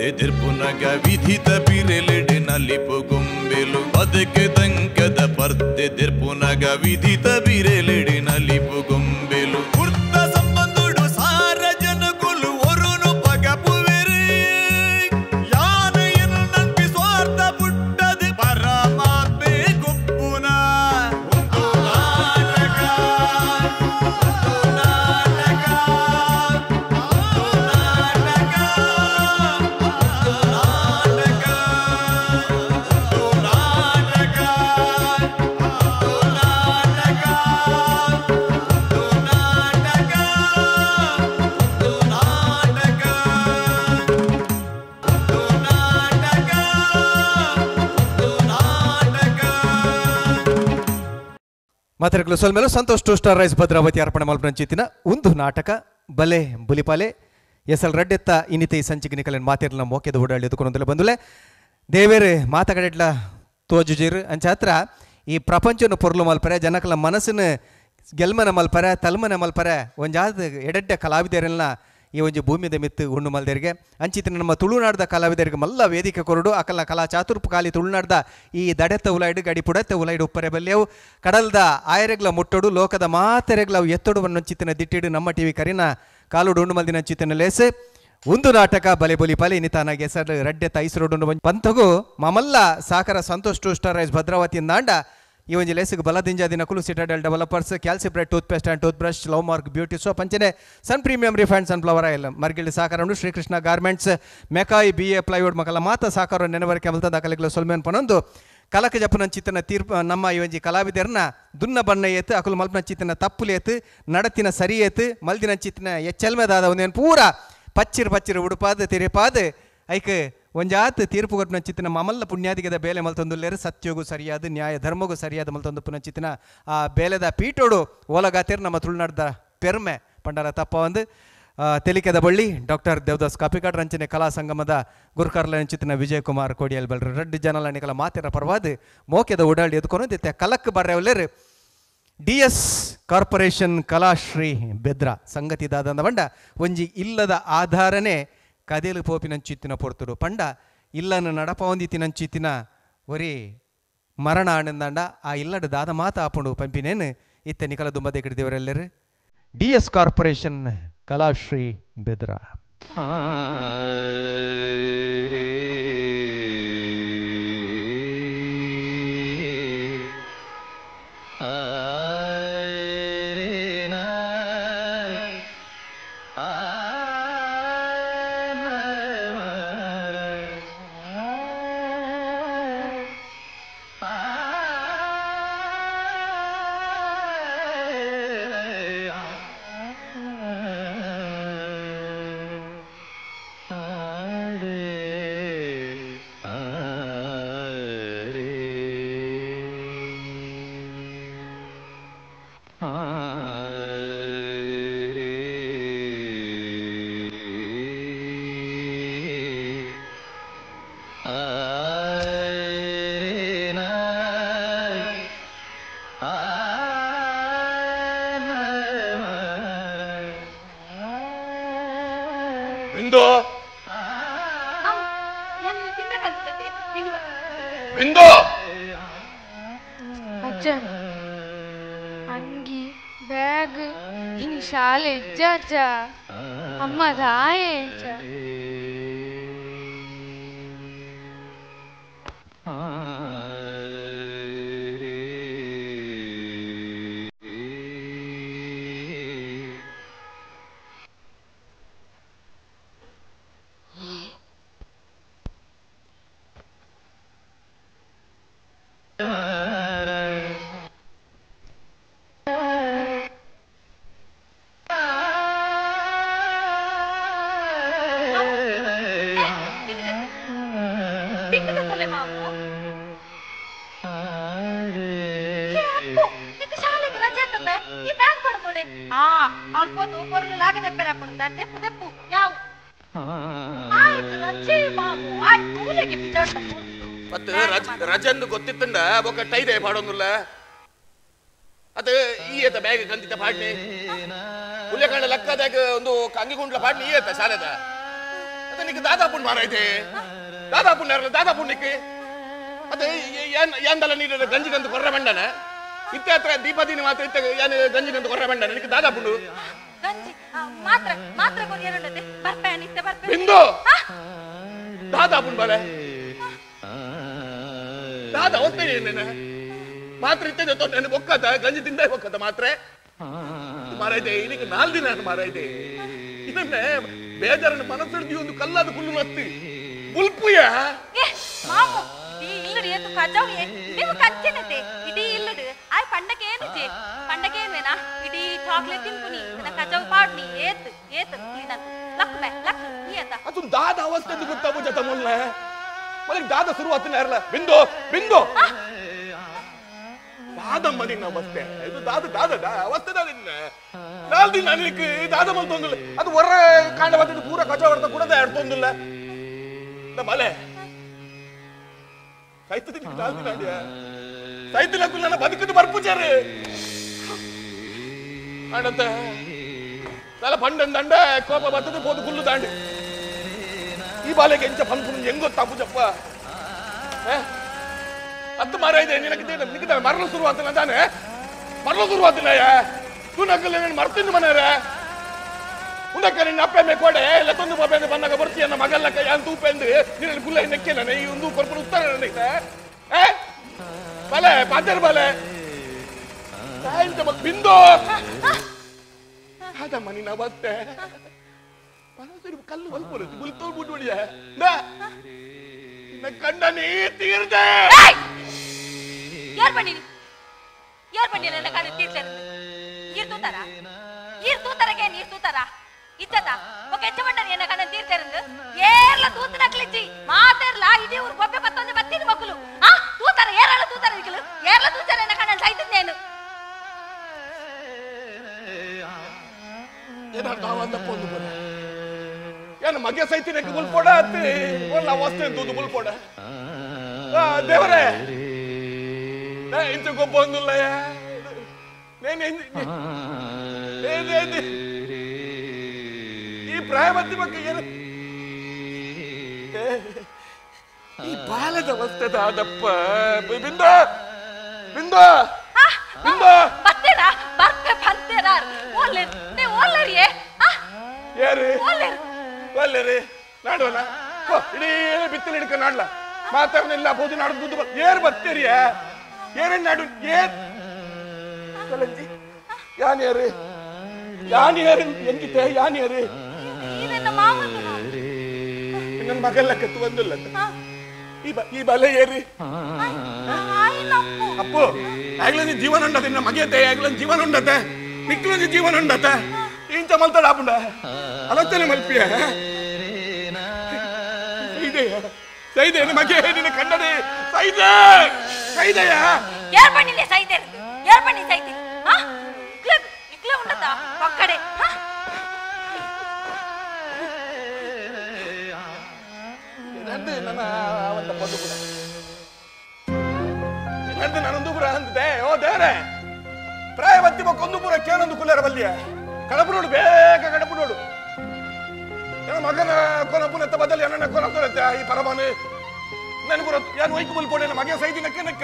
ಪರ್ತೆ ತಿರ್ಪುನಗ ವಿಧಿತ ಬಿರೆಲೆಡೆ ನಲಿಪು ಗೊಂಬೆಲು ಬದುಕು ತಂಕದ ಪರ್ತೆ ತಿರ್ಪುನಗ ವಿಧಿತ ಬಿರೆಲೆಡೆ ನಲಿಪು ಗೊಂಬೆಲು ಕುರ್ತ ಸಂಬಂಧುಡು ಸಾರ ಜನಕುಲು ಒರುನು ಪಗಪುವೆರು ಯಾನೆಯನ್ನು ನಂಬಿ ಸ್ವಾರ್ಥ ಪುಟ್ಟದು ಪರಮಾತ್ಮೆ ಗೊಪ್ಪುನ ಒಂದು ನಾಟಕ ಒಂದು ನಾಟಕ ಮಾತರಗಳು ಸೊಲ್ಮೇಲು Santosh two star rice Bhadravati ಅರ್ಪಣೆ ಮಲ್ಪನಂಚಿತ್ತಿನ ಒಂದು ನಾಟಕ ಬಲೆ ಬುಲಿಪಾಲೆ ಎಸ್ ಎಲ್ ರಡ್ಡೆತ್ತ ಇನ್ನಿತ ಈ ಸಂಚಿಕೆ ನಿಕಲನ್ ಮಾತಿರ್ಲ ಮೋಕೆದ ಓಡಾಡಿ ಎದುಕೊಂದಲೆ ಬಂದುಲೆ ದೇವೇರು ಮಾತಗಡೆಡ್ಲ ತೋಜುಜಿರ್ ಅಂಚಾತ್ರ ಈ ಪ್ರಪಂಚನ ಪೊರ್ಲು ಮಲ್ಪರೆ ಜನಕಲ ಮನಸ್ಸಿನ ಗೆಲ್ಮನ ಮಲ್ಪರೆ ತಲ್ಮನ ಮಲ್ಪರೆ ಒಂಜಾದ ಎಡೆಡ್ಡೆ ಕಲಾವಿದರೆಲ್ಲ ಈ ಒಂಜಿ ಭೂಮಿದ ಮಿತ್ತು ಉಣ್ಣು ಮಲ್ದೆರಿಗೆ ಅಂಚಿತಿನ ನಮ್ಮ ತುಳುನಾಡ್ದ ಕಲಾವಿದರಿಗೆ ಮಲ್ಲ ವೇದಿಕೆ ಕೊರಡು ಅಕಲ ಕಲಾ ಚಾತುರ್ಪು ಕಾಲಿ ತುಳುನಾಡ್ದ ಈ ದಡೆತ್ತ ಉಲಾಯ್ಡು ಗಡಿ ಪುಡತ್ತ ಉಲಾಯ್ಡು ಉಪ್ಪರೆ ಬಲ್ಯವು ಕಡಲ್ದ ಆಯರೆಗ್ಲ ಮುಟ್ಟೋಡು ಲೋಕದ ಮಾತೆರೆಗ್ಲ ಅವು ಎತ್ತೊಡು ಚಿತ್ತಿನ ದಿಟ್ಟಿಡು ನಮ್ಮ ಟಿವಿ ಕರಿನ ಕಾಲುಡು ಉಣ್ಣು ಮಲ್ದಿನ ಚಿತ್ತಿನ ಲೇಸೆ ಒಂದು ನಾಟಕ ಬಲೆ ಬೊಲಿ ಪಲೆ ಇನ್ನಿತಾನಾಗೆ ಹೆಸರು ರಡ್ಡೆ ತೈಸರೋಡು ಪಂಥಗೂ ಮಮಲ್ಲ ಸಾಕರ Santosh two star rice Bhadravati ನಾಂಡ ಈ ಒಂಜಿ ಲೇಸಿಗೆ ಬಲದಿಂಜ ದಿನಕುಲು Citadel developers Calcibright toothpaste and toothbrush love mark beauty soap ಅಂಚನೆ Sun premium refined sunflower oil ಮರ್ಗಿಲ್ಡಿ ಸಾಕಾರ ಶ್ರೀಕೃಷ್ಣ ಗಾರ್ಮೆಂಟ್ಸ್ ಮೆಕಾಯಿ ಬಿ ಎ ಪ್ಲೈವುಡ್ ಮಕ್ಕಳ ಮಾತ ಸಾಕಾರ ನೆನವರಿಕೆ ಮಲ್ತದ ದಾಖಲೆಗಳ ಸೊಲ್ಮೇನ್ ಪನೊಂದು ಕಲಕ ಜಪನಂಚಿತನ ತೀರ್ಪು ನಮ್ಮ ಈ ಒಂಜಿ ಕಲಾವಿದರನ್ನ ದುನ್ನ ಬಣ್ಣ ಏತು ಅಕುಲು ಮಲ್ಪನಂಚಿತನ ತಪ್ಪುಲೇತು ನಡತಿನ ಸರಿ ಏತು ಮಲ್ದಿನಂಚಿತನ ಎಚ್ಚಲ್ಮೆದಾದ ಒಂದೇನು ಪೂರ ಪಚ್ಚಿರು ಪಚ್ಚಿರು ಉಡುಪಾದ ತಿರಿಪಾದ ಐಕ್ ಒಂಜಾತ್ ತೀರ್ಪು ಕೊರ್ಪುನಂಚಿತ್ತಿನ ಮಮಲ್ಲ ಪುಣ್ಯಾದಿಗದ ಬೇಲೆ ಮಲ್ತೊಂದುಲ್ಲೇರು ಸತ್ಯಗೂ ಸರಿಯಾದ ನ್ಯಾಯ ಧರ್ಮಗೂ ಸರಿಯಾದ ಮಲ್ತೊಂದು ಪುನಂಚಿತ್ತಿನ ಆ ಬೇಲೆದ ಪೀಠೋಡು ಓಲಗಾತಿರ್ ನಮ್ಮ ತುಳುನಾಡ್ದ ಪೆರ್ಮೆ ಪಂಡರ ತಪ್ಪ ಒಂದು ತೆಲಿಕೆದ ಬಳ್ಳಿ ಡಾಕ್ಟರ್ ದೇವದಾಸ್ ಕಾಪಿಕಾಡ್ ರಂಚನೆ ಕಲಾ ಸಂಗಮದ ಗುರುಕರ್ಲ ರಂಚಿತಿನ ವಿಜಯಕುಮಾರ್ ಕೋಡಿಯಲ್ ಬಲ್ರು ರಡ್ಡು ಜನಲ ನಿಕಲ ಮಾತಿರ ಪರವಾದ ಮೋಕೆದ ಓಡಾಡಿ ಎದ್ಕೊಂಡು ದಿತ್ತೆ ಕಲಕ್ ಬರ್ರೆವಲ್ಲೇರು D S corporation Kalashree Bedra ಸಂಗತಿ ದಾದಂದ ಬಂಡ ಒಂಜಿ ಇಲ್ಲದ ಆಧಾರನೇ ಕದೇಲು ಪೋಪಿನಂಚಿತ್ತಿನ ಪೊರ್ತುಡು ಪಂಡ ಇಲ್ಲನ ನಡಪ ಹೊಂದಿತ್ತಿನಂಚಿತ್ತಿನ ಒರಿ ಮರಣ ಆನಂದಾಂಡ ಆ ಇಲ್ಲಡ ದಾದ ಮಾತ ಆಪುಂಡು ಪಂಪಿನೇನು ಇತ್ತೆ ನಿಕಲ ದುಂಬದೆ ಕಿಡಿದೇವರೆಲ್ಲರು D S corporation Kalashree Bedra. ಬಿಂದು ಅಜ್ಜ ಅಂಗಿ ಬ್ಯಾಗ್ ಇನಿ ಶಾಲೆ ಇಜ್ಜ ಅಜ್ಜ ಅಮ್ಮ ದಾಯೆ ಅಜ್ಜ. ರಜಂದು ಗೊತ್ತಿತ್ತಂಡ ಬೊಕ್ಕ ಟೈದೆ ಪಾಡೊಂದುಲ್ಲ ಅದು ಈ ಏತ ಬ್ಯಾಗ್ ಕಂದಿತ್ತ ಪಾಡ್ನಿ ಉಲ್ಲೇಖಂಡ ಲಕ್ಕದಾಗ ಒಂದು ಅಂಗಿಗುಂಡ್ಲ ಪಾಡ್ನಿ ಈ ಏತ ಶಾಲೆದ ಅದ ದಾದಾಪುಣ್ ಮಾರೈತೆ ದಾದಾಪುಣ್ ಯಾರಲ್ಲ ದಾದಾಪುಣ್ಣಿಕ್ಕೆ ಅದೇ ಯಾಂದಲ್ಲ ನೀರು ಗಂಜಿಗಂದು ಕೊರ್ರ ಬಂಡನ ಇತ್ತೆ ಹತ್ರ ದೀಪದಿನ ಮಾತ್ರ ಇತ್ತ ಯಾನ್ ಗಂಜಿಗಂದು ಕೊರ್ರ ಬಂಡನ ನಿಕ್ಕೆ ದಾದಾಪುಂಡು ಗಂಜಿ ಮಾತ್ರ ಮಾತ್ರ ಕೊರಿಯರುಂಡತೆ ಬರ್ಪೆ ನಿತ್ತೆ ಬರ್ಪೆ ಬಿಂದು ದಾದಾಪುಣ್ ಬಲೆ ದಾದಾ ಒತ್ತೇನೆ ನೆನೆ ಮಾತ್ರ ಇತ್ತೆ ತೊಟ್ಟೆ ಬೊಕ್ಕದ ಗಂಜಿ ತಿಂದೇ ಬೊಕ್ಕದ ಮಾತ್ರ ಮಾರೈತೆ ಇದಕ್ಕೆ 4 ದಿನ ಮಾರೈತೆ ಇದನ್ನೇ ಬೇಜಾರನ್ನು ಮನಸ್ಸಿಡ್ದು ಒಂದು ಕಲ್ಲಾದ ಕುಲ್ಲು ಮತ್ತಿ ಬುಲ್ಪುಯ ಮಾಮು ಈ ಇಲ್ಲಡು ಏತು ಕಜಾವ್ ನೀವು ಕಚ್ಚನತೆ ಇಡೀ ಇಲ್ಲಡು ಆಯ್ ಪಂಡಕ್ಕೆ ಏನುಜೆ ಪಂಡಕ್ಕೆ ಏನ್ವೇನಾ ಇಡೀ ಚಾಕ್ಲೇಟ್ ತಿನ್ಪುನಿ ನನ್ನ ಕಜಾವ್ ಪಾಡ್ನಿ ಏತ್ ಏತ್ ಕ್ಲೀನಂತ ಲಕ್ ಮೇ ಲಕ್ ಏತ ಅದು ದಾದ ಅವಸ್ಥೆ ಗೊತ್ತಾ ಜತ ಮೊಲ್ಲ ಮೊದಲಿಗೆ ದಾದ ಶುರುವಾತನ ಇರಲ್ಲ ಬಿಂದು ಬಿಂದು ದಾದಮ್ಮ ನಿನ್ನ ಅವಸ್ಥೆ ಇದು ದಾದ ದಾದ ಅವಸ್ಥೆ ದಾದ ನಿನ್ನ 4 ದಿನ ನನಗೆ ದಾದ ಮಲ್ತೊಂದಿಲ್ಲ ಅದು ಹೊರ ಕಾಂಡ ಬತ್ತಿದ್ದು ಪೂರ ಕಚಾ ಹೊಡೆದ ಕೂಡ ಎಡ್ತೊಂದಿಲ್ಲ ಮಲೆ ಸೈತ ದಿನ 4 ದಿನ ಅಡಿಯ ಸೈತಿಲ್ಲ ನನ್ನ ಬದುಕಿದ್ದು ಬರ್ಪುಚಾರು ಅಂಡತ್ತ ತಲ ಪಂಡನ್ ದಂಡ ಕೋಪ ಬರ್ತದೆ ಪೋದು ಕುಲ್ಲು ದಾಂಡು ಈ ಬಾಲೆಗೆ ಎಂಚ ಪನ್ಪುನ ಹೆಂಗ್ ಗೊತ್ತಾ ಪೂಜಪ್ಪ ಹತ್ತು ಮಾರ ಇದೆ ನಿನಗೆ ನಿನಗೆ ಮರಳು ಶುರುವಾತಲ್ಲ ತಾನೆ ಮರಳು ಶುರುವಾತಿಲ್ಲ ತೂ ನಕ್ಕಲ್ಲ ನೀನು ಮರ್ತಿದ್ದು ಮನೆಯರ ಉಂದಕ್ಕ ನಿನ್ನ ಅಪ್ಪ ಮೇ ಕೊಡೆ ಎಲ್ಲ ತೊಂದು ಪಾಪೆ ಬಂದಾಗ ಬರ್ತೀಯ ನನ್ನ ಮಗಲ್ಲಕ್ಕ ಯಾನ್ ತೂಪೆಂದು ನಿನ್ನ ಗುಲ್ಲ ನೆಕ್ಕೆ ನಾನು ಈ ಒಂದು ಕೊರ್ಪುನ ಉತ್ತರ ನನಗೆ ಬಲೆ ಪಾತೇರು ಬಲೆ ಬಿಂದು ಅದಮ್ಮ ನಿನ್ನ ಅವಸ್ಥೆ ಕಲ್ಲು ಬಲ್ಪುರ ಬುಲ್ತೋಲ್ ಬಿಟ್ಟು ಹೊಡಿಯ ಕಂಡ ನೀ ತೀರ್ದೆ ಯಾರ್ ಬಂದಿನಿ ಯಾರ್ ಬಂದಿನಿ ನನ್ನ ಕಣ್ಣು ತೀರ್ದೆ ನೀರ್ ತೂತಾರ ನೀರ್ ತೂತಾರಗೆ ನೀರ್ ತೂತಾರ ಇದ್ದದ ఒక ಎಚ್ಚ ಎನ್ನ ಕಣ್ಣ ತೀರ್ತೆರಂದು ಏರ್ಲ ತೂತನಕ್ಲಿಜ್ಜಿ ಮಾತೇರ್ಲ ಇಡೀ ಊರು ಬೊಬ್ಬೆ ಬತ್ತೊಂದು ಬತ್ತಿನ ಮಕ್ಕಳು ಆ ತೂತಾರ ಏರಳ ತೂತಾರ ಇಕ್ಲು ಏರ್ಲ ತೂತಾರ ಎನ್ನ ಕಣ್ಣ ಸೈತನೇನು ಏನು ಮಗೆ ಸೈತಿನಕ್ಕೆ ಬುಲ್ಪೋಡ ಅತ್ತಿ ಒಲ್ಲ ಅವಸ್ಥೆ ತೂದು ಬುಲ್ಪೋಡ ದೇವರೇ ಇಂಚ ಗೊಬ್ಬ ಒಂದುಲ್ಲ ಈ ಪ್ರಾಯಮತಿ ಮಕ್ಕ ಏನು ಈ ಬಾಲದ ಅವಸ್ಥೆ ದಾದಪ್ಪ ಬಿಂದು ಬಿಂದು ಬಿಂದು ಬತ್ತೀರಾ ಬರ್ಪೆ ಬಂತೀರಾ ಓಲ್ಲೇರ್ ನೀವು ಓಲ್ಲೇರಿಯೇ ಏರಿ ಒಲ್ಲೇರಿ ನಾಡುವನ ಇಡೀ ಬಿತ್ತಲು ಹಿಡ್ಕ ನಾಡ್ಲ ಮಾತಾಡಲಿಲ್ಲ ಬೋಧಿ ನಾಡು ದುಡ್ಡು ಏರ್ ಬರ್ತೀರಿಯ ಏರೇನ್ ನಾಡು ಏರ್ ಕಲಂಜಿ ಯಾನ್ ಏರು ಯಾನ್ ಏರು ಎಂಗಿತೆ ಯಾನ್ ಏರು ನನ್ನ ಮಗಲ್ಲ ಕತ್ತು ಬಂದಿಲ್ಲ ಈ ಬಲೆ ಏರಿ ಅಪ್ಪು ಆಗ್ಲೇ ಜೀವನ ಉಂಡತೆ ನಿನ್ನ ಮಗೆಯತೆ ಆಗ್ಲೇ ಜೀವನ ಉಂಡತೆ ನಿಕ್ಲೊಂದು ಜೀವನ ಉಂಡತೆ ಇಂಚ ಮಲ್ತಾಡ ಆಪುಂಡ ಅಲತ್ತನೆ ಮಲ್ಪಿಯ ಸೈದೆಯ ಸೈದೆ ಮಗೆ ನಿನ್ನ ಕಂಡನೆ ಸೈದೆ ಸೈದೆಯ ಯಾರ್ ಬಣ್ಣಿಲೆ ಸೈದೆ ಯಾರ್ ಬಣ್ಣಿ ಸೈದೆ ಹಾ ಇಕ್ಲೆ ಇಕ್ಲೆ ಉಂಡತ ಪಕ್ಕಡೆ ಹಾ ನಂದು ನನ್ನ ಅವಂತ ಪದ್ದು ಕೂಡ ನಂದು ನಾನೊಂದು ಪುರ ಅಂದಿದೆ ಓ ದೇವರೇ ಪ್ರಾಯ ಬತ್ತಿ ಬೊಕ್ಕೊಂದು ಪುರ ಕೇನೊಂದು ಕುಲ್ಲೇರ ಬಲ್ಲಿಯ ಕಡಪು ನೋಡು ಬೇಗ ಕಡಪು ನೋಡು ನನ್ನ ಮಗನ ಕೊನಪುನತ್ತ ಬದಲು ನನ್ನ ಕೊನ ತೊರತ್ತೆ ಈ ಪರಮಾನು ನನ್ ಪುರ ಯಾನು ಒಯ್ಕು ಬಲ್ಪೋಡೆ ನನ್ನ ಮಗ ಸೈದಿ ನಕ್ಕ ನಕ್ಕ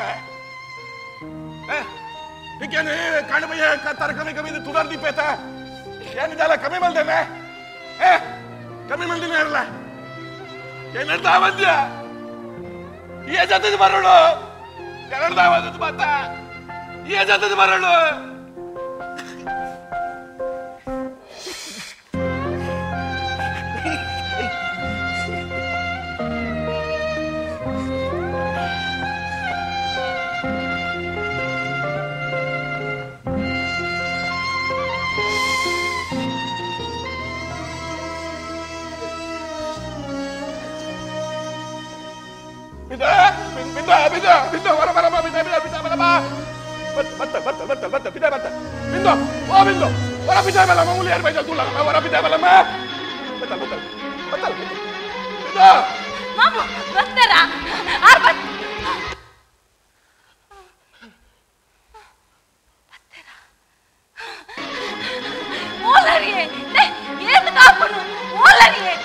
ಏನು ಕಾಣಬಯ್ಯ ತರಕಮಿ ಕಮ್ಮಿ ತುಡಾರ್ ದೀಪೇತ ಏನು ಜಾಲ ಕಮ್ಮಿ ಮಲ್ದೇನೆ ಕಮ್ಮಿ ಮಲ್ದಿನ ಇರಲ್ಲ ಏನರ್ಥ ಮಧ್ಯ ಏ ಜೊತೆ ಬರೋಳು ಎರಡ್ದ ಮಾತ ಏ ಜೊತೆ ಬರೋಳು ಬಿಂದು ಬಿಂದು ಬರ ಬರ ಬಿಂದು ಬಿಂದು ಬಿಂದು ಬರ ಬಾ ಬತ್ತ ಬತ್ತ ಬತ್ತ ಬತ್ತ ಬಿದ ಬತ್ತ ಬಿಂದು ಓ ಬಿಂದು ವರ ಬಿದ ಬಲ ಮಾಮೂಲಿ ಯಾರು ಬೈದ ತುಲ್ಲ ವರ ಬಿದ ಬಲ ಮಾ ಬತ್ತ ಬತ್ತ ಬತ್ತ ಬಿಂದು ಮಾಮು ಬತ್ತರಾ ಆರ್ ಬತ್ತ ಬತ್ತರಾ ಓಲರಿಯೇ ಏನು ಕಾಪನು ಓಲರಿಯೇ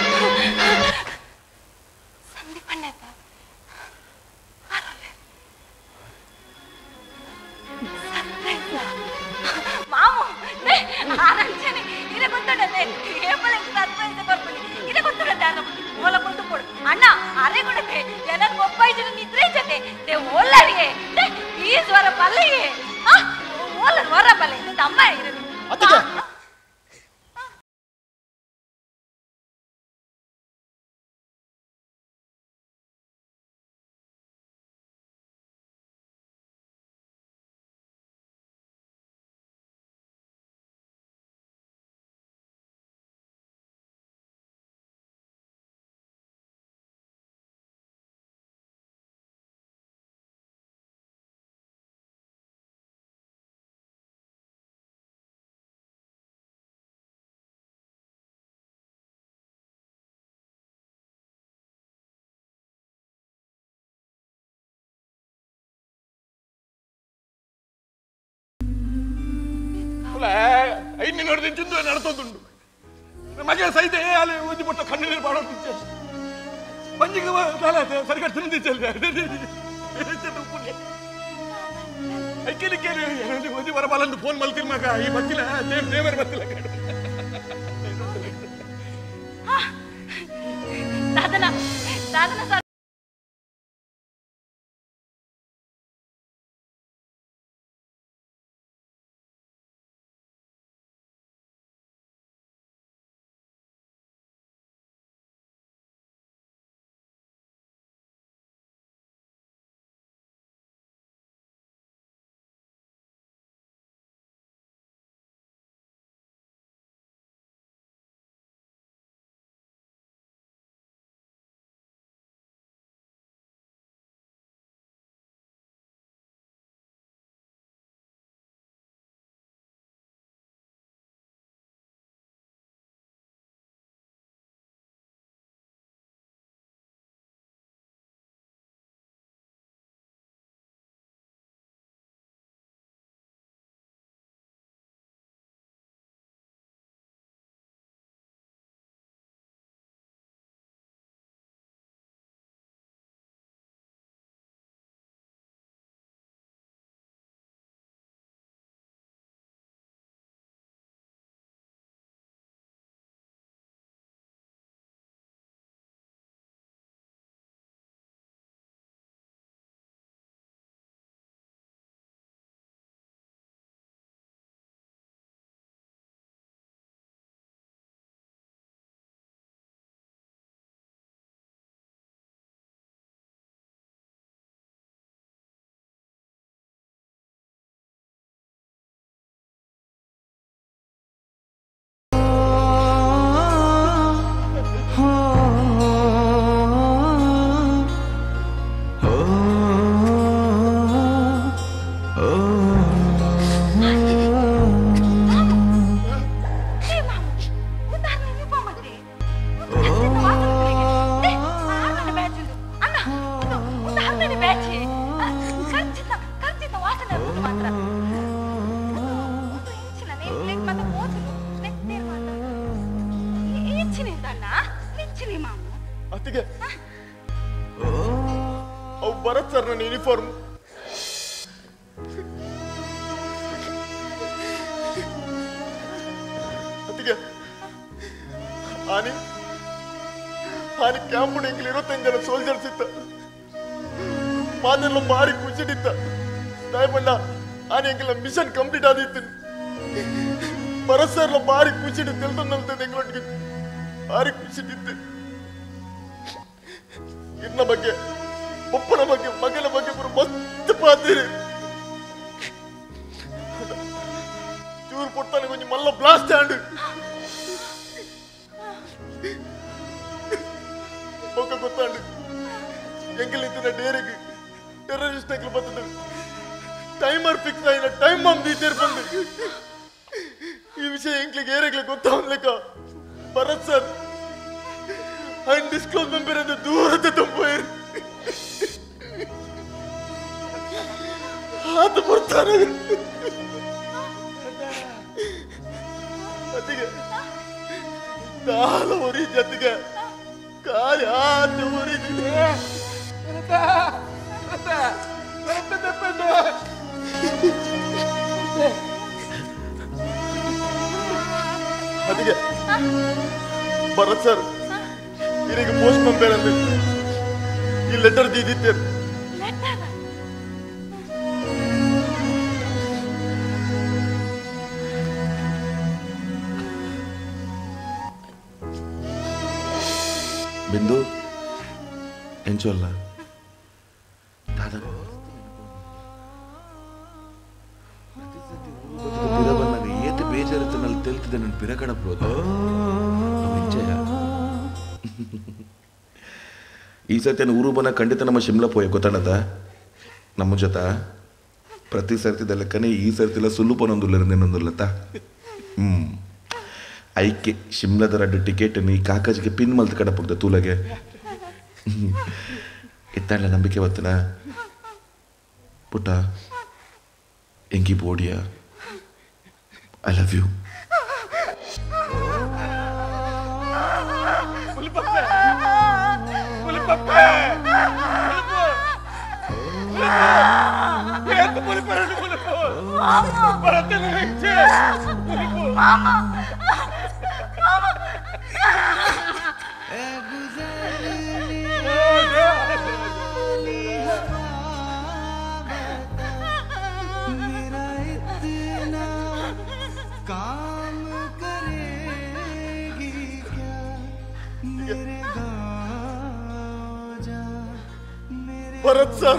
ಐದು ನೋಡಿದ ಚಿಂದು ನಡ್ತೋದುಂಡು ಮಗ ಸಹಿತ ಅಲ್ಲಿ ಒಂಜಿ ಪೊಟ್ಟ ಕಣ್ಣೀರು ಪಾಡೋದು ಮಂಜಿಗೆ ಸರಿಗಟ್ಟು ತಿಂದಿಚ್ಚಲ್ಲ ಐಕೆಲಿ ಕೇಳಿ ಒಂಜಿ ಬರಬಾಲಂದು ಫೋನ್ ಮಲ್ತಿನ ಮಗ ಈ ಬತ್ತಿಲ್ಲ ದೇವರ ಬತ್ತಿಲ್ಲ ದಾದನ ದಾದನ ಸರ್ ಭರತ್ ಸರ್ ನನ್ನ ಯೂನಿಫಾರ್ಮ್ ಅತ್ತಿಗೆ ಆನಿ ಆನಿ ಕ್ಯಾಂಪ್ ಎಂಕಲ್ 25 ಜನ ಸೋಲ್ಜರ್ಸ್ ಇತ್ತ ಮಾತೆಲ್ಲ ಭಾರಿ ಖುಷಿಡಿತ್ತ ದಯಪಂಡ ಆನಿ ಎಂಕಲ್ ಮಿಷನ್ ಕಂಪ್ಲೀಟ್ ಆದಿತ್ತು ಭರತ್ ಸರ್ ಭಾರಿ ಖುಷಿಡಿ ತೆಲ್ತೊಂದು ಎಂಗಳೊಟ್ಟಿಗೆ ಭಾರಿ ಖುಷಿಡಿತ್ತು. ಇನ್ನ ಬಗ್ಗೆ ಒಪ್ಪನ ಬಗ್ಗೆ ಮಗನ ಬಗ್ಗೆ ಮಸ್ತ್ ಪಾತೀರಿ ಚೂರು ಪೊಟ್ಟಾನೆ ಕೊಂಚ ಮಲ್ಲ ಬ್ಲಾಸ್ಟ್ ಆಂಡ್ ಬೊಕ್ಕ ಗೊತ್ತಾಂಡು ಎಂಕಲ್ ಇತ್ತಿನ ಡೇರಿಗೆ ಟೆರರಿಸ್ಟ್ ಎಂಕಲ್ ಬರ್ತದೆ ಟೈಮರ್ ಫಿಕ್ಸ್ ಆಯಿನ ಟೈಮ್ ಬಾಂಬ್ ದೀತೇರ್ ಬಂದು ಈ ವಿಷಯ ಎಂಕ್ಲಿಗೆ ಏರೆಗ್ಲೆ ಗೊತ್ತಾಗ್ಲಿಕ್ಕ ಭರತ್ ಸರ್ ಅಂಡ್ ಡಿಸ್ಕ್ಲೋಸ್ ಮೆಂಬರ್ ಅಂತ ದೂರದ ತಂಪೋಯಿರು ಆತ ಬರ್ತಾನೆ ಅತ್ತಿಗೆ ತಾಲ ಒರಿ ಜೊತೆಗೆ ಕಾಲಿ ಆತ ಒರಿ ಅತ್ತಿಗೆ ಭರತ್ ಸರ್ ಇದಕ್ಕೆ ಪೋಸ್ಟ್ ಮೆಂಬರ್ ಅಂತ ಈ ಲೆಟರ್ ದೀದಿತ್ತೇನೆ. ಬಿಂದು ಎಂಚು ಅಲ್ಲ ದಾದ ಪಿರ ಬಂದಾಗ ಏತ ಬೇಜಾರಿತ್ತು ನಲ್ಲಿ ತೆಲ್ತಿದೆ ನನ್ನ ಪಿರ ಕಡಪ್ರೋದು ಎಂಚಯ. ಈ ಸರ್ತಿ ಊರು ಬನ ಖಂಡಿತ ನಮ್ಮ ಶಿಮ್ಲಾ ಪೋಯ ಗೊತ್ತಾಣದ ನಮ್ಮ ಜೊತೆ ಪ್ರತಿ ಸರ್ತಿದ ಲೆಕ್ಕನೇ ಈ ಸರ್ತಿಲ್ಲ ಸುಲ್ಲು ಪನೊಂದುಲ್ಲರಿಂದೇನೊಂದುಲ್ಲತ್ತ. ಐಕೆ ಶಿಮ್ಲಾದ ರಡ್ಡು ಟಿಕೆಟ್ ನೀ ಕಾಕಾಜಿಗೆ ಪಿನ್ ಮಲ್ತು ಕಡಪಗ್ದ ತೂಲಗೆ ಎತ್ತಾಂಡ ನಂಬಿಕೆ ಬತ್ತನ ಪುಟ್ಟ ಎಂಕಿ ಬೋಡಿಯ I love you. ಪುಲಿಪಪ್ಪೆ ಪುಲಿಪಪ್ಪೆ ಪುಲಿಪು ಪುಲಿಪು ಪುಲಿಪು ಬರತ್ತೇನೆ ಪುಲಿಪು ಮಾಮ ಮಾಮ काम करेगी क्या मेरे गाँव जा मेरे भरत सर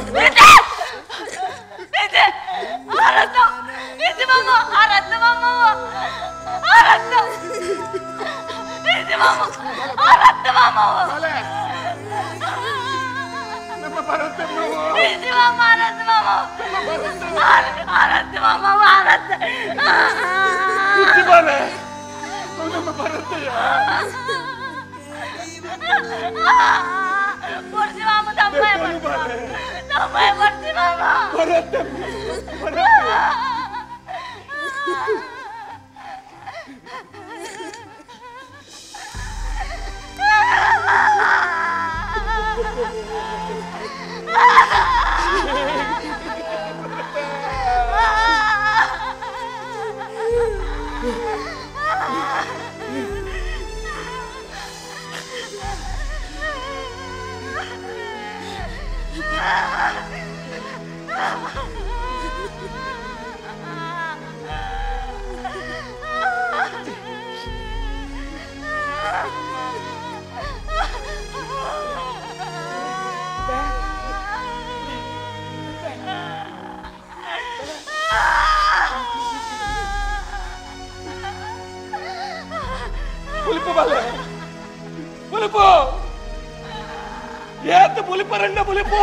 ಪುಲಿಪು ಬಾಲೆ ಪುಲಿಪು ಏತ್ ಪುಲಿಪ ರಂಡ ಪುಲಿಪು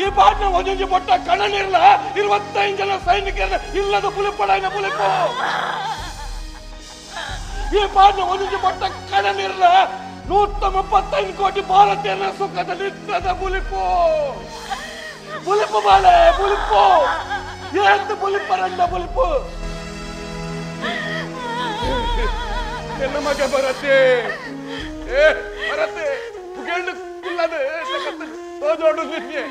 ಈ ಪಾಟ್ನ ಒಂದೊಂದು ಪೊಟ್ಟ ಕಣ್ಣನಿರ್ಲ 25 ಜನ ಸೈನಿಕರ ಇಲ್ಲದ ಪುಲಿಪಡಾಯಿನ ಪುಲಿಪು ಈ ಪಾಟ್ನ ಒಂದೊಂದು ಪೊಟ್ಟ ಕಣ್ಣನಿರ್ಲ 135 ಕೋಟಿ ಭಾರತೀಯರ ಸುಖದ ನಿತ್ಯದ ಪುಲಿಪು ಪುಲಿಪು ಬಾಲೆ ಪುಲಿಪು ಏತ್ ಪುಲಿಪ ರಂಡ ಪುಲಿಪು ನನ್ನ ಮಗ ಬರತ್ತೆ ಏ ಬರತ್ತೆ ಪುಗೆಂಡು ಇಲ್ಲದೆ ಜಗತ್ತು ತೋಜೋಡು ನಿನ್ನೆ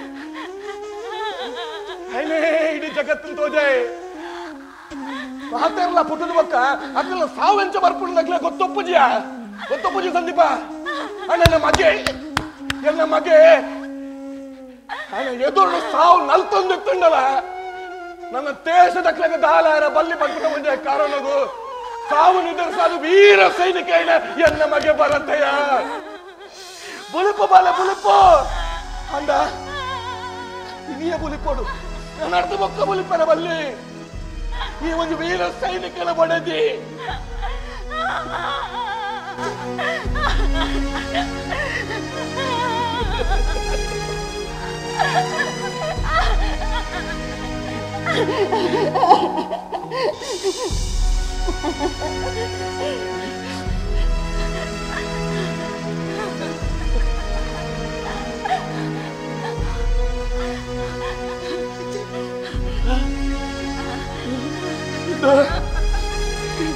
ಐನೇ ಇಡೀ ಜಗತ್ತಿನ ತೋಜೆ ಮಾತಾರಲ್ಲ ಪುಟ್ಟದ ಬಕ್ಕ ಅದನ್ನೆಲ್ಲ ಸಾವೆಂಚ ಬರ್ಪುಡ್ಲಕ್ಲೆ ಗೊತ್ತೊಪ್ಪುಜಿಯ ಗೊತ್ತೊಪ್ಪುಜಿ ಸಂದೀಪ ಅಣ್ಣ ಮಗೆ ಎನ್ನ ಮಗೆ ಅಣ್ಣ ಎದುರು ಸಾವು ನಲ್ತೊಂದಿತ್ತಂಡಲ್ಲ ನನ್ನ ದೇಶದ ದಾಲಾರ ಬಲ್ಲಿ ಬಂದ್ಬಿಟ್ಟ ಮುಂದೆ ಕಾರಣಗೂ ಸಾವು ನಿದರ್ಸಾದು ವೀರ ಸೈನಿಕ ಎನ್ನ ಮಗೆ ಬರತ್ತೆಯ ಬುಲಿಪು ಬಾಲೆ ಬುಲಿಪು ಅಂದ ಇನಿಯ ಬುಲಿಪೋಡು ನನ್ನ ಅರ್ಧ ಬೊಕ್ಕ ಬುಲಿಪನ ಬಲ್ಲಿ ಈ ಒಂದು ವೀರ ಸೈನಿಕನ ಬಡದಿ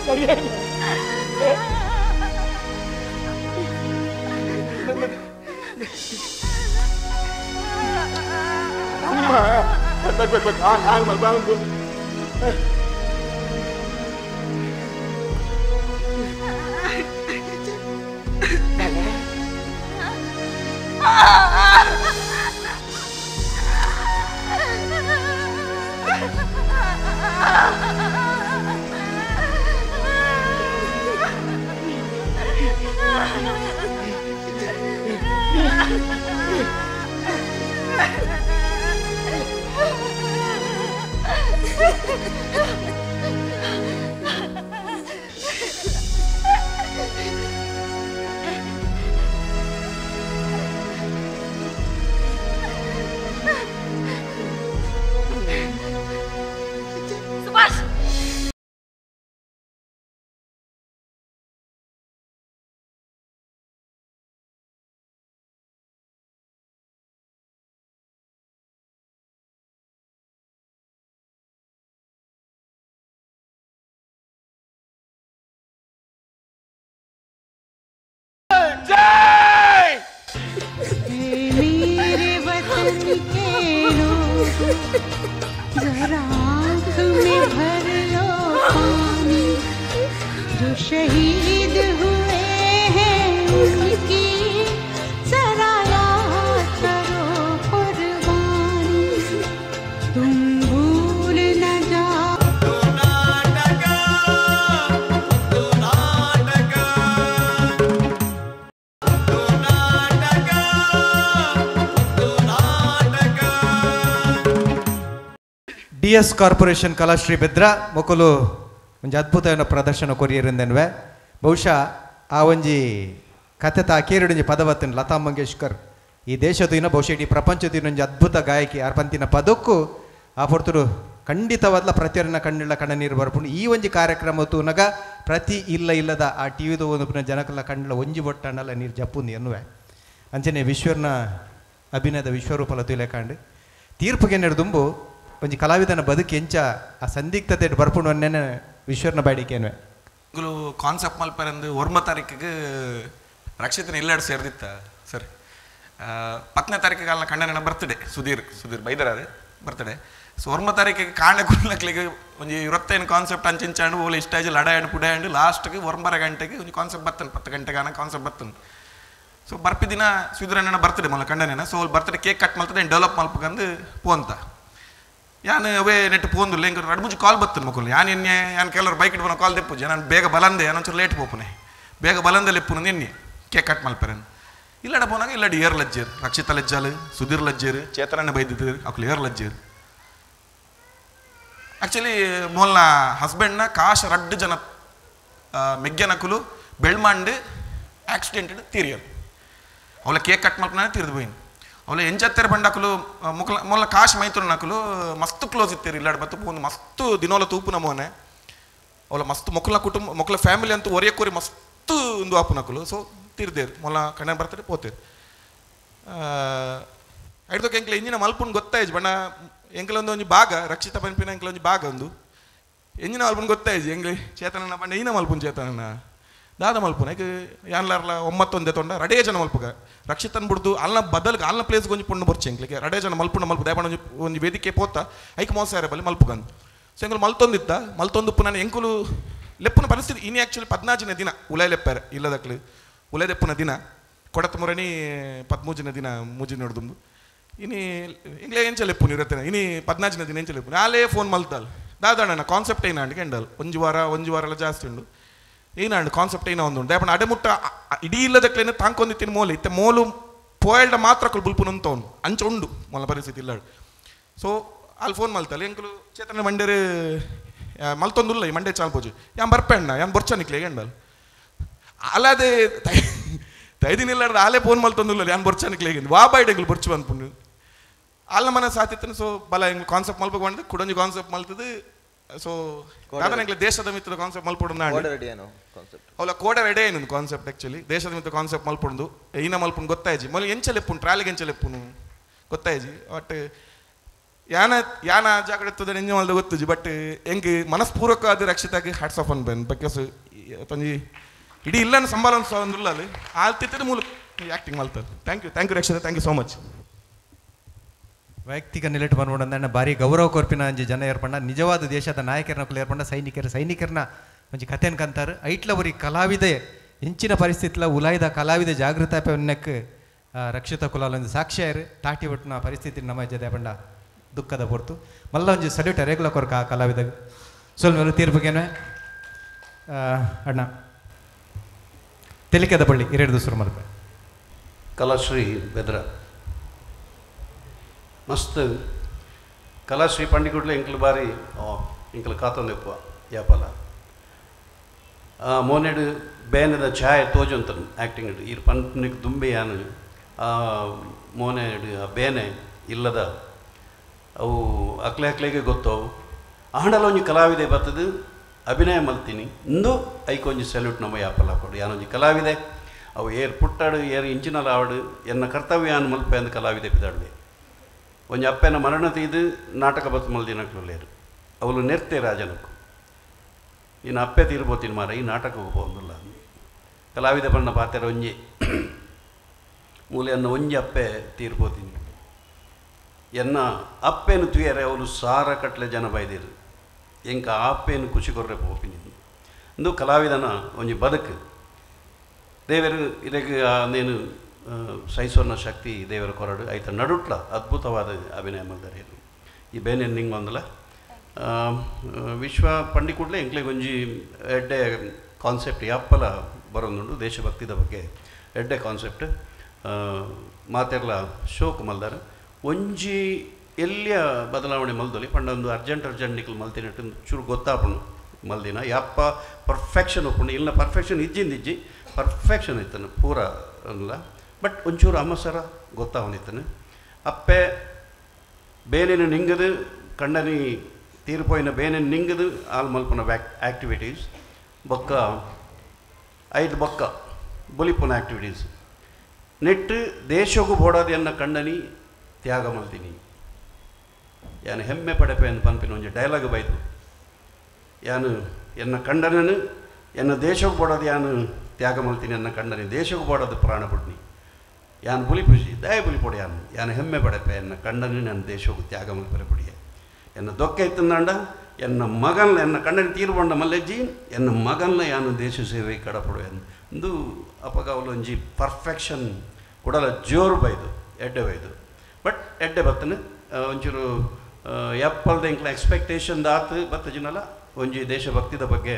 ಸರಿಯಾಗಿ ಅಮ್ಮ ಬೇಕು ಬೇಕು ಬೇಕು ಹಾಗೆ ಮಲ್ಬಾಂಗು Ha ha ha! जो शहीद हुए हैं उनकी जरा याद करो कुर्बानी, तुम भूल न जाओ। D S corporation Kalashree Bedra ಮೊಕಲು ಒಂಜಿ ಅದ್ಭುತವಾದ ಪ್ರದರ್ಶನ ಕೊರಿಯರಿಂದನ್ವೆ. ಬಹುಶಃ ಆ ಒಂಜಿ ಕಥೆತ ಅಕೇರಿಡೊಂಜಿ ಪದವತ್ತನ್ ಲತಾ ಮಂಗೇಶ್ಕರ್ ಈ ದೇಶದ ಬಹುಶಃ ಇಡೀ ಪ್ರಪಂಚದ ಒಂಜಿ ಅದ್ಭುತ ಗಾಯಕಿ ಅರ್ಪಂತಿನ ಪದಕ್ಕೂ ಆ ಪೊರ್ತುಡು ಖಂಡಿತವಾದ್ಲ ಪ್ರತಿಯೊರನ ಕಣ್ಣಿಲ್ಲ ಕಣ್ಣ ನೀರು ಬರ್ಪುಂಡು. ಈ ಒಂಜಿ ಕಾರ್ಯಕ್ರಮ ತೂನಗ ಪ್ರತಿ ಇಲ್ಲ ಇಲ್ಲದ ಆ ಟಿ ವಿದ ಒಂದು ಜನಕಲ್ಲ ಕಣ್ಣಿಲ್ಲ ಒಂಜಿ ಬೊಟ್ಟಣ್ಣಲ್ಲ ನೀರು ಜಪ್ಪುಂದು ಎನ್ನುವೆ. ಅಂಚನೆ ವಿಶ್ವರ್ನ ಅಭಿನಯದ ವಿಶ್ವರೂಪಲ ತುಲೆಕಾಂಡು ತೀರ್ಪುಗೆ ದುಂಬು ಒಂಜಿ ಕಲಾವಿದನ ಬದುಕು ಎಂಚ ಆ ಸಂದಿಗ್ಧತೆ ಬರ್ಪುಂಡು ಅನ್ನೇನೆ ವಿಶ್ವರ್ನ ಬೇಡಿಕೆನ್ವೆ. ಇಂಗುಲು ಕಾನ್ಸೆಪ್ಟ್ ಮಲ್ಪರಂದು 9 ತಾರೀಕಿಗೆ ರಕ್ಷಿತನ ಇಲ್ಲಾಡು ಸೇರ್ದಿತ್ತ ಸರ್. 10ನೇ ತಾರೀಕಿಗೆ ಅಲ್ಲ ಕಣ್ಣನ ಬರ್ತ್ಡೇ, ಸುಧೀರ್ ಸುಧೀರ್ ಬೈದರಾರು ಬರ್ತ್ಡೇ. ಸೊ 9 ತಾರೀಕಿಗೆ ಕಾಣ ಕುಲ್ಲಕ್ಲಿಗೆ ಒಂಜಿ 25 ಕಾನ್ಸೆಪ್ಟ್ ಅಂಚಿಂಚಾಂಡು ಓಲೆ ಇಷ್ಟ ಆಯ್ತು ಲಡಾಯಂಡು ಪುಡಾಯಂಡು ಲಾಸ್ಟ್ಗೆ 9 ಗಂಟೆಗೆ ಒಂಜಿ ಕಾನ್ಸೆಪ್ಟ್ ಬರ್ತನೆ, 10 ಗಂಟೆಗೆ ಆನ ಕಾನ್ಸೆಪ್ಟ್ ಬರ್ತನೆ. ಸೊ ಬರ್ಪಿ ದಿನ ಸುಧೀರಣ್ಣ ಬರ್ತ್ಡೇ ಮಲ್ಲ ಕಣ್ಣನೇನ. ಸೊ ಅಲ್ಲಿ birthday cake cut ಮಲ್ತದೆ develop ಮಲ್ಪಕಂದು ಪೋಂತ ಯಾನ್ ಅವೇ ನೆಟ್ ಪೋಂದುಲ್ಲ ಎಂಕ್ ರಡ್ಡು ಮುಂಚೆ ಕಾಲ್ ಬರ್ತದೆ ಮಕ್ಕಳು. ಯಾನ್ ಎನ್ನೆ ಯಾನ್ ಕೆಲವರು ಬೈಕ್ ಇಟ್ಕೊಂಡು ಕಾಲ್ ದೆಪ್ಪುಜೆ, ನಾನು ಬೇಗ ಬಲಂದೆ ಒಂಚೂರು ಲೇಟ್ ಪೋಪುನೆ, ಬೇಗ ಬಲಂದೆ ಲೆಪ್ಪುನ ಎನ್ನಿ ಕೇಕ್ ಕಟ್ ಮಲ್ಪೆರನ್. ಇಲ್ಲಡ ಪೋನಾಗ ಇಲ್ಲಡ ಏರ್ ಲಜ್ಜೇರು, ರಕ್ಷಿತ ಲಜ್ಜಾಲು, ಸುಧೀರ್ ಲಜ್ಜೇರು, ಚೇತನಣ್ಣ ಬೈದಿದ್ರು ಅಕ್ಲು ಏರ್ ಲಜ್ಜೇರು. ಆ್ಯಕ್ಚುಲಿ ಮೋಲ್ನ ಹಸ್ಬೆಂಡ್ನ ಕಾಶ ರಡ್ಡು ಜನ ಮೆಗ್ಗೆನಕುಲು ಬೆಳ್ಮಾಂಡು ಆಕ್ಸಿಡೆಂಟೆಡ್ ತೀರಿಯರು. ಅವಳ ಕೇಕ್ ಕಟ್ ಮಲ್ಪನ ತೀರ್ದು ಬೋಯಿನ್. ಅವಳು ಎಂಜತ್ತೆರ ಬಂಡಕಲು ಮುಕ್ಲ ಮೊಲ್ಲ ಕಾಶ್ ಮೈತುರು ನಕಲು ಮಸ್ತ್ ಕ್ಲೋಸ್ ಇತ್ತೀರಿ ಇಲ್ಲಾಡ್ ಬತ್ತು ಒಂದು ಮಸ್ತ್ ದಿನೋಲ ತೂಪು ನಮೋನೆ. ಅವಳ ಮಸ್ತ್ ಮೊಕ್ಕಲ ಕುಟುಂಬ ಮೊಕ್ಕಲ ಫ್ಯಾಮಿಲಿ ಅಂತೂ ಒರೆಯ ಕೋರಿ ಮಸ್ತ್ ಒಂದು ಆಪು ನಕಲು. ಸೊ ತೀರ್ದೇರು ಮೊಲ್ಲ ಕಣ್ಣ ಬರ್ತಾರೆ ಪೋತೇರು. ಐಡ್ದಕ್ಕೆ ಎಂಕ್ಲ ಇಂಜಿನ ಮಲ್ಪುನ್ ಗೊತ್ತಾಯ್ತು ಬಣ್ಣ ಎಂಕ್ಲ ಒಂದು ಒಂಜಿ ಭಾಗ ರಕ್ಷಿತ ಪನ್ಪಿನ ಎಂಕ್ಲ ಒಂಜಿ ಭಾಗ ಒಂದು ಎಂಜಿನ ಮಲ್ಪುನ್ ಗೊತ್ತಾಯ್ತು ಎಂಗ್ಲಿ ಚೇತನನ ಬಣ್ಣ ಈನ ಮಲ್ಪುನ್ ಚೇತನನ ದಾದ ಮಲ್ಪುನ ಏಕೆ ಯಾನ್ಲಾರ್ಲ 9 ತೊಂಡ ರಡೇ ಜನ ಮಲ್ಪುಗ ರಕ್ಷಿತನ್ ಬಿಡ್ದು ಅಲ್ನ ಬದಲ್ಗೆ ಅಲ್ನ ಪ್ಲೇಸ್ಗೆ ಒಂಜಿ ಪೊಣ್ಣು ಬರ್ಚೆ ಎಂಕ್ಲಿಗೆ ರಡೇ ಜನ ಮಲ್ಪುನ ಮಲ್ಪು ದಯಪಣ ಒಂಜಿ ಒಂಜಿ ವೇದಿಕೆ ಪೋತ ಐಕ್ ಮೋಸ ಯಾರ ಬಲ್ಲಿ ಮಲ್ಪುಗಂದು. ಸೊ ಎಂಕುಲು ಮಲ್ತೊಂದಿತ್ತ ಮಲ್ತೊಂದುಪ್ಪು ನಾನು ಎಂಕುಲು ಲೆಪ್ಪುನ ಪರಿಸ್ಥಿತಿ ಇನಿ ಆ್ಯಕ್ಚುಲಿ 14ನೇ ದಿನ ಉಲೈ ಲೆಪ್ಪಾರೆ ಇಲ್ಲದಕ್ಲು ಉಲೈದೆಪ್ಪುನ ದಿನ ಕೊಡತ ಮುರಣಿ 13ನೇ ದಿನ ಮೂಜಿ ನೋಡ್ದುಂಬು ಇನಿ ಎಂಗ್ಲೇ ಎಂಚ ಲೆಪ್ಪುನ ಇರತ್ತೇನೆ ಇನಿ 14ನೇ ದಿನ ಎಂಚ ಲೆಪ್ಪುನ ಆಲೇ ಫೋನ್ ಮಲ್ತಾಲ್ ದಾದಣ್ಣ ಕಾನ್ಸೆಪ್ಟ್ ಏನ ಅಂಡ್ ಕೆಂಡಲ್ ಒಂಜಿ ವಾರ ಒಂಜಿ ವಾರ ಎಲ್ಲ ಜಾಸ್ತಿ ಉಂಡು ಏನಾಂಡು ಕಾನ್ಸೆಪ್ಟ್ ಏನೋ ಒಂದು ದಯಪಣ ಅಡೆ ಮುಟ್ಟ ಇಡೀ ಇಲ್ಲದಕ್ಲೇನೆ ತಾಂಕೊಂದಿತ್ತಿನ ಮೋಲು ಇತ್ತೆ ಮೋಲು ಪೋಯಲ್ಡ ಮಾತ್ರ ಬುಲ್ಪುನಂತವನು ಅಂಚ ಉಂಡು ಮೊಲ ಪರಿಸ್ಥಿತಿ ಇಲ್ಲ. ಸೊ ಅಲ್ಲಿ ಫೋನ್ ಮಲ್ತಲ್ಲ ಎಂಕಲು ಚೇತನ ಮಂಡೇರು ಮಲ್ತೊಂದುಲ್ಲ ಈ ಮಂಡೆ ಚಾಲ್ಪೋಜು ಯಾನ್ ಬರ್ಪೆಣ್ಣ ಯಾನ್ ಬೊರ್ಚನಿಕ್ಲೆ ಎಂಡಲ್ ಅಲ್ಲದೆ ತೈದಿನ ಇಲ್ಲಾರ್ದ ಆಲೇ ಫೋನ್ ಮಲ್ತೊಂದುಲ್ಲ ಯಾನ್ ಬೊರ್ಚನಿಕ್ಲೆ ವಾ ಬೈಡ್ ಎಂಕಲು ಬೊರ್ಚು ಅನ್ಪುಂಡು ಅಲ್ಲ ಮನ ಸಾತಿತ್ತನ. ಸೊ ಬಲ ಎಂಗ್ ಕಾನ್ಸೆಪ್ಟ್ ಮಲ್ಪಕ್ಕೆ ಬಂದು ಕುಡೊಂಜಿ ಕಾನ್ಸೆಪ್ಟ್ ಮಲ್ತದ್ದು. ಸೊ ದಾದನ ದೇಶದ ಮಿತ್ರ ಕಾನ್ಸೆಪ್ಟ್ ಮಲ್ಪೊಡು ಅವಳ ಕೋಡ ರೆಡಿ ಏನು ಕಾನ್ಸೆಪ್ಟ್ ಆ್ಯಕ್ಚುಲಿ ದೇಶದ ಮಿತ್ರ ಕಾನ್ಸೆಪ್ಟ್ ಮಲ್ಪೊಂದು ಈನ ಮಲ್ಪುಂಡು ಗೊತ್ತಾಯ್ಜಿ ಮೊದಲು ಎಂಚಲೆಪ್ಪುಂಡು ಟ್ರಾಲಿಗೆ ಎಂಚಲೆಪ್ಪುನು ಗೊತ್ತಾಯ್ಜಿ. ಬಟ್ ಯಾನ ಯಾನ ಜಾಗೃತದ ಎಂಜ ಮಲ್ದ ಗೊತ್ತುಜಿ. ಬಟ್ ಎಂಕ್ ಮನಸ್ಪೂರ್ವಕ ಅದು ರಕ್ಷಿತಾಗಿ ಹ್ಯಾಟ್ಸ್ ಆಫ್ ಅನ್ಬೇನ್ because ತೊಂಜಿ ಇಡೀ ಇಲ್ಲ ಸಂಬಳ ಒಂದುಲ್ಲ ಅಲ್ಲಿ ಆಲ್ತಿತ್ತದ ಮೂಲ acting ಮಲ್ತದೆ. Thank you thank you Rakshita, thank you so much. ವೈಯಕ್ತಿಕ ನಿಲೆಟ್ ಬಂದ್ಬಿಡಂದ ಭಾರಿ ಗೌರವ ಕೊರ್ಪಿನ ಅಂಜಿ ಜನ ಏರ್ಪಂಡ ನಿಜವಾದ ದೇಶದ ನಾಯಕರನ್ನ ಕುಲ ಏರ್ಪಂಡ ಸೈನಿಕರು ಸೈನಿಕರನ್ನ ಒಂಜಿ ಕಥೆನ್ ಕಂತಾರೆ ಐಟ್ಲ ಒರಿ ಕಲಾವಿದೆ ಇಂಚಿನ ಪರಿಸ್ಥಿತಿಲ ಉಲಾಯ್ದ ಕಲಾವಿದೆ ಜಾಗೃತ ಪೆನ್ನಕ್ ರಕ್ಷಿತ ಕುಲಾಲ ಒಂದು ಸಾಕ್ಷಿಯಾರು ತಾಟಿ ಒಟ್ಟಿನ ಪರಿಸ್ಥಿತಿ ನಮ್ಮ ಜದೆ ಪಂಡ ದುಃಖದ ಪೊರ್ತು ಮಲ್ಲ ಒಂಜಿ ಸಲ್ಯೂಟ್ ರೇಗುಲ ಕೊರ್ಕ ಆ ಕಲಾವಿದ ಸ್ವಲ್ಪ ತೀರ್ಪುಗೇನೆ ಅಣ್ಣ ತೆಲಿಕೆದ ಬಳ್ಳಿ ಎರಡು ದೂಸರು ಮಲ್ಪೆ ಕಲಾಶ್ರೀ ಬೆದ್ರ ಮಸ್ತ್ ಕಲಾಶ್ರೀ ಪಂಡಿಗುಡ್ಲೆ ಎಂಕ್ಲು ಬಾರಿ ಎಂಕ್ಲು ಕಾತೊಂದೆಪ್ಪ ಯಾಪಲ ಮೋನೆಡು ಬೇನದ ಛಾಯೆ ತೋಜೊಂತನು ಆ್ಯಕ್ಟಿಂಗ್ ಈರ್ ಪಂಪನಿಗೆ ದುಂಬೆ ಯಾನು ಮೋನೆಡು ಆ ಬೇನೆ ಇಲ್ಲದ ಅವು ಅಕ್ಲೆ ಅಕ್ಲೆಗೆ ಗೊತ್ತವು ಆಂಡಲ ಒಂಜಿ ಕಲಾವಿದೆ ಬರ್ತದೆ ಅಭಿನಯ ಮಲ್ತೀನಿ ಇಂದು ಐಕೊಂಜಿ ಸಲ್ಯೂಟ್ ನಮ್ಮ ಯಾಪಲ ಕೊಡು ಯಾನೊಂಜಿ ಕಲಾವಿದೆ ಅವು ಏರ್ ಪುಟ್ಟಾಡು ಏರ್ ಇಂಚಿನಲ ಆವಡು ಎನ್ನ ಕರ್ತವ್ಯ ಅನ್ ಮಲ್ಪೆ ಅಂದ್ ಕಲಾವಿದೆ ಬಿದಾಡುವೆ ಒಂಜಿ ಅಪ್ಪೆನ ಮರಣ ತೀದು ನಾಟಕ ಬತ್ತು ಮಲ್ದಿನಕ್ಲೇರು ಅವಳು ನೆರ್ತೆ ರಾಜನಕ್ಕು ನೀನು ಅಪ್ಪೆ ತೀರ್ಬೋತೀನಿ ಮಾರ ಈ ನಾಟಕ ಹೋಗ್ಬೋದಿಲ್ಲ ಕಲಾವಿದ ಬಣ್ಣ ಪಾತೆರ ಒಂಜಿ ಮೂಲೆಯನ್ನು ಒಂಜಿ ಅಪ್ಪೆ ತೀರ್ಬೋತೀನಿ ಎನ್ನ ಅಪ್ಪೇನು ತುಯರೆ ಅವಳು ಸಾರ ಕಟ್ಲೆ ಜನ ಬೈದಿರು ಎಂಕ ಆ ಅಪ್ಪೇನು ಖುಷಿ ಕೊರ್ರೆ ಪೋಪಿನಿ ಇಂದು ಕಲಾವಿದನ ಒಂಜಿ ಬದುಕು ದೇವರು ಇದಕ್ಕೆ ನೇನು ಸಹಿಸೋನ ಶಕ್ತಿ ದೇವರ ಕೊರಡು ಐತ ನಡುಟ್ಲ ಅದ್ಭುತವಾದ ಅಭಿನಯ ಮಲ್ದಾರೆ ಈ ಬೇನೆ ನಿಂಗೆ ಒಂದಲ ವಿಶ್ವ ಪಂಡಿ ಕೂಡಲೇ ಎಂಕ್ಲೆಗ್ ಒಂಜಿ ಎಡ್ಡೆ ಕಾನ್ಸೆಪ್ಟ್ ಯಾಪ್ಪಲ ಬರೋದುಂಡು ದೇಶಭಕ್ತಿದ ಬಗ್ಗೆ ಎಡ್ಡೆ ಕಾನ್ಸೆಪ್ಟ್ ಮಾತೆರ್ಲ ಶೋಕ್ ಮಲ್ದಾರ ಒಂಜಿ ಎಲ್ಲಿಯ ಬದಲಾವಣೆ ಮಲ್ದೊಲಿ ಪಂಡ ಒಂದು ಅರ್ಜೆಂಟ್ ಅರ್ಜೆಂಟ್ ನಿಕ್ಲು ಮಲ್ತಿನಟ್ಟು ಚೂರು ಗೊತ್ತಾಪುಂಡು ಮಲ್ದಿನ ಯಾಪ್ಪ ಪರ್ಫೆಕ್ಷನ್ ಒಪ್ಪುಂಡು ಇಲ್ಲ ಪರ್ಫೆಕ್ಷನ್ ಇಜ್ಜಿಂದ ಇಜ್ಜಿ ಪರ್ಫೆಕ್ಷನ್ ಇತ್ತನು ಪೂರ ಅಲ್ಲ ಬಟ್ ಒಂಚೂರು ಅಮಸರ ಗೊತ್ತಾವನಿತ್ತನು ಅಪ್ಪೆ ಬೇನೆನು ನಿಂಗದು ಕಣ್ಣನಿ ತೀರ್ಪೋಯಿನ ಬೇನೆನು ನಿಂಗದು ಆಲ್ ಮಲ್ಪುನ ಆ್ಯಕ್ಟಿವಿಟೀಸ್ ಬೊಕ್ಕ ಐದು ಬೊಕ್ಕ ಬೊಲಿಪುನ ಆ್ಯಕ್ಟಿವಿಟೀಸ್ ನೆಟ್ಟು ದೇಶಕ್ಕೂ ಬೋಡಾದೆಯನ್ನ ಕಣ್ಣನಿ ತ್ಯಾಗ ಮಲ್ತೀನಿ ಯಾನು ಹೆಮ್ಮೆ ಪಡೆಪೆ ಎಂದು ಪನ್ಪಿನ ಒಂಜಿ ಡೈಲಾಗ್ ಬೈದು ಯಾನು ಎನ್ನ ಕಂಡನನು ಎನ್ನ ದೇಶಕ್ಕೆ ಬೋಡೋದು ಯಾನು ತ್ಯಾಗ ಮಲ್ತೀನಿ ಎನ್ನ ಕಂಡನಿ ದೇಶಕ್ಕೆ ಬೋಡೋದು ಪ್ರಾಣ ಬಿಡ್ನಿ ಯಾನು ಬುಲಿಪುಜಿ ದಯ ಬುಲಿಪೊಡು ಯಾನು ಯಾನು ಹೆಮ್ಮೆ ಪಡೆಪೆ ಎನ್ನ ಕಂಡನಿ ನನ್ನ ದೇಶಕ್ಕೆ ತ್ಯಾಗ ಮಲ್ಪರೆ ಪುಡಿಯೆ ಎನ್ನ ದೊಕ್ಕ ಇತ್ತಂದಾಂಡ ಎನ್ನ ಮಗನ್ಲ ಎನ್ನ ಕಣ್ಣನಿ ತೀರ್ಬೊಂಡ ಮಲ್ಲೆಜ್ಜಿ ಎನ್ನ ಮಗನ್ಲ ಯಾನು ದೇಶ ಸೇವೆ ಕಡಪಡು ಎಂದು ಅಪಗ ಅವಲೊಂಜಿ ಪರ್ಫೆಕ್ಷನ್ ಕುಡಲ ಜೋರು ಬೈದು ಎಡ್ಡೆ ಬೈದು ಬಟ್ ಎಡ್ಡೆ ಬತ್ತನೆ ಒಂಚೂರು ಎಪ್ಪಲ್ದ ಎಂಕ್ಲ ಎಕ್ಸ್ಪೆಕ್ಟೇಷನ್ ದಾತು ಬತ್ತ ಜಿನಲ ಒಂಜಿ ದೇಶಭಕ್ತಿದ ಬಗ್ಗೆ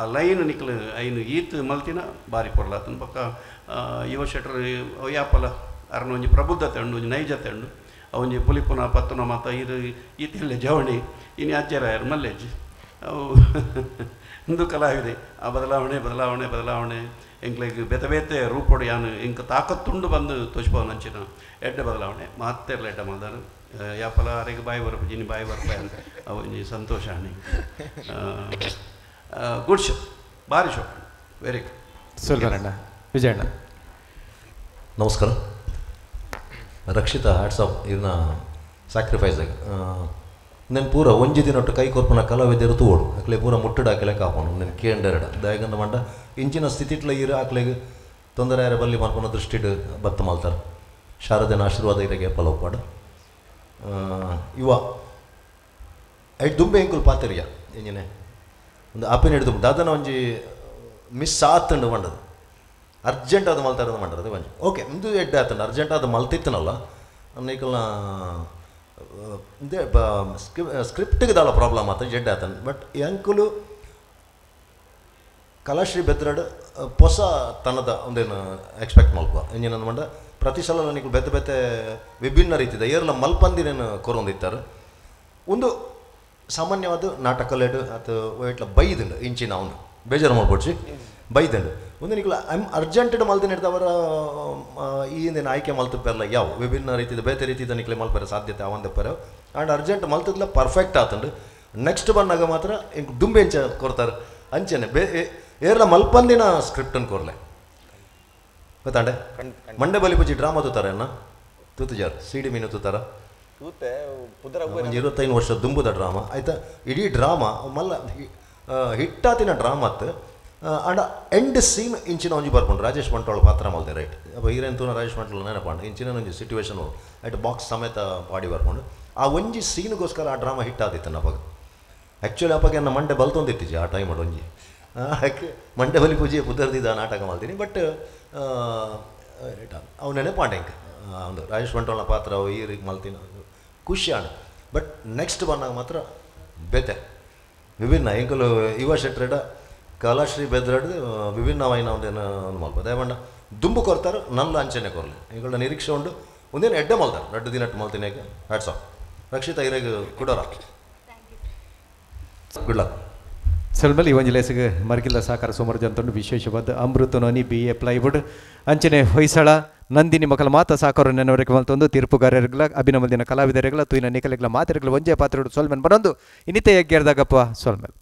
ಆ ಲೈನ್ ನಿಕ್ಲು ಐನು ಈತ್ ಮಲ್ತಿನ ಬಾರಿ ಪೊರ್ಲಾತನ ಪಕ್ಕ ಯುವ ಶೆಟ್ರ್ ಯಾಪಲ ಅರ್ನ ಒಂಜಿ ಪ್ರಬುದ್ಧತೆ ಉಂಡು ಒಂಜಿ ನೈಜತೆ ಉಂಡು ಒಂಜಿ ಪುಲಿಪುನ ಪತ್ತುನ ಮಾತ ಇರು ಈತಿಲ್ಲ ಜವಣಿ ಇನ್ನು ಅಜ್ಜರಾಯರು ಮಲ್ಲೇಜ್ ಅವು ಇಂದು ಕಲಾವಿದೆ ಆ ಬದಲಾವಣೆ ಬದಲಾವಣೆ ಬದಲಾವಣೆ ಎಂಕ್ಲೆಗ್ ಬೇತೆ ಬೇತೆ ರೂಪೊಡು ಯಾನು ಎಂಕ್ ತಾಕತ್ತುಂಡು ಬಂದು ತೋಚ್ಪವನ ಅಂಚಿನ ಎಡ್ಡೆ ಬದಲಾವಣೆ ಮಾತೆರ್ಲ ಎಡ್ಡೆ ಮಲ್ದಾರು ಯಾಪಲ ಅರೆಗ್ ಬಾಯಿ ಬರಪ ಜಿನಿ ಬಾಯಿ ಬರಪ ಅವು ಒಂಜಿ ಸಂತೋಷ ಹಣಿ ಗುಡ್ ಶೋ ಭಾರಿ ಶೋ ವೆರಿ ಗುಡ್. ಸುಲ್ಬರಣ್ಣ ವಿಜಯಣ್ಣ ನಮಸ್ಕಾರ. ರಕ್ಷಿತಾ ಹ್ಯಾಟ್ಸ್ ಆಫ್ ಇದನ್ನ ಸ್ಯಾಕ್ರಿಫೈಸ್ ಆಗಿ నేను ಪೂರ ಒಂಜಿ ದಿನೊಟ್ಟು ಕೈ ಕೊರ್ಪುನ ಕಲಾವಿದರು ತೂವೊಡು ಅಕ್ಲೆ ಪೂರ ಮುಟ್ಟುಡು ಹಾಕಲೆ ಕಾಪುಂಡು ನೆನ್ ಕೇಂಡೆರಡ ದಾಯಗಂದ ಮಂಡ ಇಂಚಿನ ಸ್ಥಿತಿಟ್ಲ ಈರು ಆಕ್ಲೆಗ್ ತೊಂದರೆ ಆರೆ ಬಲ್ಲಿ ಮಲ್ಪುನ ದೃಷ್ಟಿಡ್ ಬತ್ತ ಮಲ್ತಾರ ಶಾರದೆನ ಆಶೀರ್ವಾದ ಇರೆಗೆ ಪಲೋಪಾಡು ಇವ ಐಟ್ ದುಂಬೆ ಎಂಕುಲು ಪಾತೆರಿಯ ಎಂಜಿನೆ ಒಂದು ಆಪಿನ ಹಿಡಿದು ದಾದನ ಒಂಜಿ ಮಿಸ್ ಆತಂಡು ಮಂಡದು ಅರ್ಜೆಂಟ್ ಅದು ಮಲ್ತಾರದ ಮಂಡದು ಒಂಜಿ ಓಕೆ ಇಂದು ಎಡ್ಡೆ ಆತಂಡು ಅರ್ಜೆಂಟ್ ಅದು ಮಲ್ತಿತ್ತನಲ್ಲ ನೈಕಲ್ನ ಸ್ಕ್ರಿಪ್ಟ್ಗೆ ದಾಲ ಪ್ರಾಬ್ಲಮ್ ಆತ ಜಡ್ಡೆ ಆತನ್ ಬಟ್ ಎಂಕುಲು ಕಲಾಶ್ರೀ ಬೆದ್ರಡ್ ಹೊಸ ತನದ ಒಂದೇನು ಎಕ್ಸ್ಪೆಕ್ಟ್ ಮಲ್ಪ ಎಂಜಿನ ಮಂಡ ಪ್ರತಿ ಸಲ ನನಗೆ ಬೇತೆ ಬೇತೆ ವಿಭಿನ್ನ ರೀತಿದ ಏರ್ಲ ಮಲ್ಪಂದಿನೇನು ಕೊರೊಂದಿತ್ತಾರೆ ಒಂದು ಸಾಮಾನ್ಯವಾದ ನಾಟಕಲೆಡು ಅಥವಾ ಇಟ್ಲ ಬೈದಂಡು ಇಂಚಿನ ಅವನು ಬೇಜಾರು ಮಾಡ್ಕೊಡ್ಸಿ ಬೈದಂಡು ಒಂದು ನಿಕ್ಲ I'm ಅರ್ಜೆಂಟೆಡ್ ಮಲ್ದಿನ ಹಿಡ್ದವರ ಈ ಹಿಂದಿನ ಆಯ್ಕೆ ಮಲ್ತಪೆಲ್ಲ ಯಾವ ವಿಭಿನ್ನ ರೀತಿದ ಬೇತೆ ರೀತಿದ ನಿಕ್ಲೆ ಮಲ್ಪೆರ ಸಾಧ್ಯತೆ ಅವಂದಪ್ಪರ ಆ್ಯಂಡ್ ಅರ್ಜೆಂಟ್ ಮಲ್ತದ್ಲ ಪರ್ಫೆಕ್ಟ್ ಆತಂಡು ನೆಕ್ಸ್ಟ್ ಬಂದಾಗ ಮಾತ್ರ ಇಂಕ್ ದುಂಬೆ ಎಂಚ ಕೊಡ್ತಾರೆ ಅಂಚೆನೆ ಬೇ ಏರ್ಲ ಮಲ್ಪಂದಿನ ಸ್ಕ್ರಿಪ್ಟನ್ನು ಕೊರ್ಲೆ ಗೊತ್ತಾಂಡೆ ಮಂಡೆ ಬಲಿ ಪೂಜಿ ಡ್ರಾಮಾ ತೂತಾರೆ ಅಣ್ಣ ತೂತುಜಾರ್ ಸಿಡಿ ಮೀನು ತೂತಾರ ಒಂದು 25 ವರ್ಷ ದುಂಬುದ ಡ್ರಾಮಾ ಆಯ್ತಾ ಇಡೀ ಡ್ರಾಮಾ ಮಲ್ಲ ಹಿಟ್ಟಾತಿನ ಡ್ರಾಮಾ ಅತ್ತು ಆಂಡ ಎಂಡ್ ಸೀನ್ ಇಂಚಿನ ಒಂಜಿ ಬರ್ಪುಂಡು ರಾಜೇಶ್ ಬಂಟ್ವಾಳ ಪಾತ್ರ ಮಲ್ದೆ ರೈಟ್ ಅಪ್ಪ ಹೀರೇನ್ ತೂನ ರಾಜೇಶ್ ಬಂಟ್ವಾಳ ನೆನಪಾಂಡು ಇಂಚಿನ ಒಂಜಿ ಸಿಚುವೇಶನ್ ಆಯ್ತು ಬಾಕ್ಸ್ ಸಮೇತ ಬಾಡಿ ಬರ್ಪುಂಡು ಆ ಒಂಜಿ ಸೀನ್ಗೋಸ್ಕರ ಆ ಡ್ರಾಮಾ ಹಿಟ್ ಆದಿತ್ತು ಅಪ್ಪಾಗ ಆ್ಯಕ್ಚುಲಿ ಅಪ್ಪಾಗೆ ನನ್ನ ಮಂಡೆ ಬಲ್ತೊಂದಿತ್ತಿಜಿ ಆ ಟೈಮ್ ಒಂಜಿ ಮಂಡೆ ಬಲಿ ಪೂಜೆ ಪುದರ್ದಿದ್ದ ನಾಟಕ ಮಾಡ್ತೀನಿ ಬಟ್ ಅವು ನೆನಪಾಂಡೆ ಇಂಕ ಒಂದು ರಾಜೇಶ್ ಬಂಟ್ವಾಳ ಪಾತ್ರ ಅವು ಈ ಮಲ್ತಿನ ಖುಷಿ ಆಂಡ್ ಬಟ್ ನೆಕ್ಸ್ಟ್ ಬಂದಾಗ ಮಾತ್ರ ಬೇತೆ ವಿಭಿನ್ನ ಎಂಕಲು ಯುವ ಶೆಟ್ರೆಡ ಕಲಾಶ್ರೀ ಬೆದ್ರಡ್ ವಿಭಿನ್ನವಾಯಿನ ಒಂದೇನು ಒಂದು ಮಲ್ಪ ದಯಮಂಡ ದುಂಬು ಕೊರ್ತಾರೆ ನಲ್ಲ ಅಂಚನೆ ಕೊರ್ಲಿ ಎಂಕಲ್ನ ನಿರೀಕ್ಷೆ ಉಂಡು ಒಂದೇನು ಎಡ್ಡೆ ಮಲ್ತಾರೆ ರಡ್ಡು ದಿನಟ್ಟು ಮಲ್ತೀನಿ ಹ್ಯಾಟ್ಸ್ ಆಫ್ ರಕ್ಷಿತಾ ಇರೆಗ್ ಕುಡೋರ ಗುಡ್ ಲಕ್. ಸಲ್ಮಲ್ ಈ ಒಂಜಿ ಲೇಸಿಗೆ ಮರ್ಗಿಲ್ಲ ಸಹಕಾರ ಸುಮಾರು ಜನ ವಿಶೇಷವಾದ ಅಮೃತನೋನಿ ಬಿ ಎ ಪ್ಲೈವುಡ್ ಅಂಚನೆ ಹೊಯ್ಸಳ ನಂದಿನಿ ಮಕ್ಕಳ ಮಾತ ಸಾಕರು ನೆನವರೆಗೆ ಮಲ್ತೊಂದು ತೀರ್ಪುಗಾರರಿಗಳ ಅಭಿನಮದಿನ ಕಲಾವಿದರಿಗಳ ತುಯಿನ ನಿಕಲಿಗಳ ಮಾತೆರಗಳ ಒಂಜೇ ಪಾತ್ರ ಸೊಲ್ಮೆನ್ ಬರೊಂದು ಇನ್ನಿತೆ ಯಜ್ಞರ್ದಾಗಪ್ಪ ಸೊಲ್ಮೆಲ್.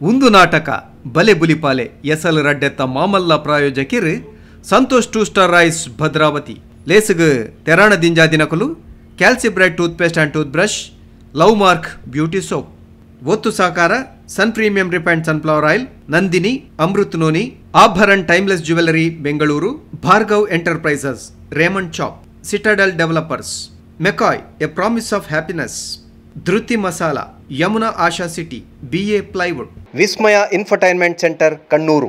ಒಂದು ನಾಟಕ ಬಲೆ ಬುಲಿಪಾಲೆ ಎಸಲ್ ರಡ್ಡೆತ್ತ ಮಾಮಲ್ಲ ಪ್ರಾಯೋಜಕಿರು Santosh two star rice Bhadravati ಲೇಸುಗು ತೆರಾಣ ದಿಂಜಾ ದಿನಕಲು Calcibright toothpaste and tooth brush love mark beauty soap ಒತ್ತು ಸಹಕಾರ Sun premium refined sunflower oil Nandini Amrut noni Abharan timeless jewellery Bengaluru Bhargav enterprises Raymond chop Citadel developers. McCoy a promise of happiness, Dhruti masala, Yamuna Asha city, BA plywood, Vismaya infotainment centre, Kannur.